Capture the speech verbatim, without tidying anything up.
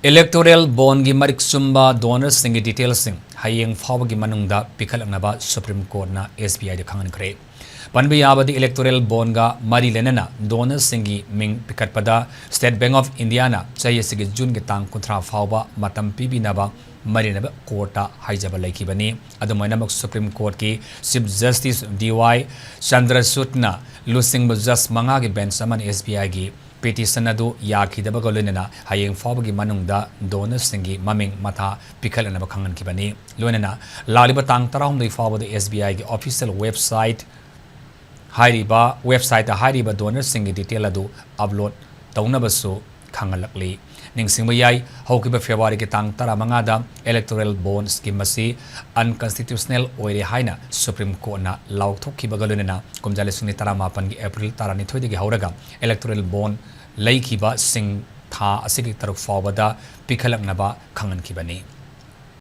Electoral bondꯒꯤ ꯃꯔꯤꯛ ꯆꯨꯝꯕ donorꯁꯤꯡꯒꯤ detailꯁꯤꯡ ꯍꯌꯦꯡ ꯐꯥꯎꯕꯒꯤ ꯃꯅꯨꯡꯗ ꯄꯤꯈꯠꯂꯛꯅꯕ Supreme Courtꯅ S B Iꯗ ꯈꯪꯍꯟꯈ꯭ꯔꯦ꯫ ꯄꯟꯕ ꯌꯥꯕꯗꯤ, electoral bondꯒ ꯃꯔꯤ ꯂꯩꯅꯅ donorꯁꯤꯡꯒꯤ ꯃꯤꯡ ꯄꯤꯈꯠꯄꯗ State Bank of Indiaꯅ ꯆꯍꯤ ꯑꯁꯤꯒꯤ Juneꯒꯤ ꯇꯥꯡ ꯀꯨꯟꯊ꯭ꯔꯥ ꯐꯥꯎꯕ ꯃꯇꯝ ꯄꯤꯕꯤꯅꯕ ꯃꯔꯤ ꯂꯩꯅꯕ courtꯇ ꯍꯥꯏꯖꯕ ꯂꯩꯈꯤꯕꯅꯤ꯫ ꯑꯗꯨꯃꯥꯏꯅꯃꯛ Supreme Courtꯀꯤ Chief Justice D Y Chandrachudꯅ ꯂꯨꯆꯤꯡꯕ judge ꯃꯉꯥꯒꯤ bench ꯑꯃꯅ S B Iꯒꯤ petition ꯑꯗꯨ ꯌꯥꯈꯤꯗꯕꯒ ꯂꯣꯏꯅꯅ ꯍꯌꯦꯡ ꯐꯥꯎꯕꯒꯤ ꯃꯅꯨꯡꯗ donorꯁꯤꯡꯒꯤ ꯃꯃꯤꯡ ꯃꯊꯥ ꯄꯤꯈꯠꯂꯅꯕ ꯈꯪꯍꯟꯈꯤꯕꯅꯤ꯫ ꯂꯣꯏꯅꯅ ꯂꯥꯛꯂꯤꯕ ꯇꯥꯡ ꯇꯔꯥꯍꯨꯝꯗꯣꯏ ꯐꯥꯎꯕꯗ S B Iꯒꯤ official website ꯍꯥꯏꯔꯤꯕ, websiteꯇ ꯍꯥꯏꯔꯤꯕ donorꯁꯤꯡꯒꯤ detail ꯑꯗꯨ upload ꯇꯧꯅꯕꯁꯨ ꯈꯪꯍꯜꯂꯛꯂꯤ꯫ ꯅꯤꯡꯁꯤꯡꯕ ꯌꯥꯏ, ꯍꯧꯈꯤꯕ Februaryꯒꯤ ꯇꯥꯡ ꯇꯔꯥꯃꯉꯥꯗ electoral bondsꯀꯤ ꯃꯁꯤ unconstitutional ꯑꯣꯏꯔꯦ ꯍꯥꯏꯅ Supreme Courtꯅ ꯂꯥꯎꯊꯣꯛꯈꯤꯕꯒ ꯂꯣꯏꯅꯅ ꯀꯨꯝꯖꯥ ꯂꯤꯁꯤꯡ ꯑꯅꯤ ꯇꯔꯥꯃꯥꯄꯟꯒꯤ April ꯇꯔꯥꯅꯤꯊꯣꯏꯗꯒꯤ ꯍꯧꯔꯒ electoral bond ꯂꯩꯈꯤꯕꯁꯤꯡ ꯊꯥ ꯑꯁꯤꯒꯤ ꯇꯔꯨꯛ ꯐꯥꯎꯕꯗ ꯄꯤꯈꯠꯂꯛꯅꯕ ꯈꯪꯍꯟꯈꯤꯕꯅꯤ꯫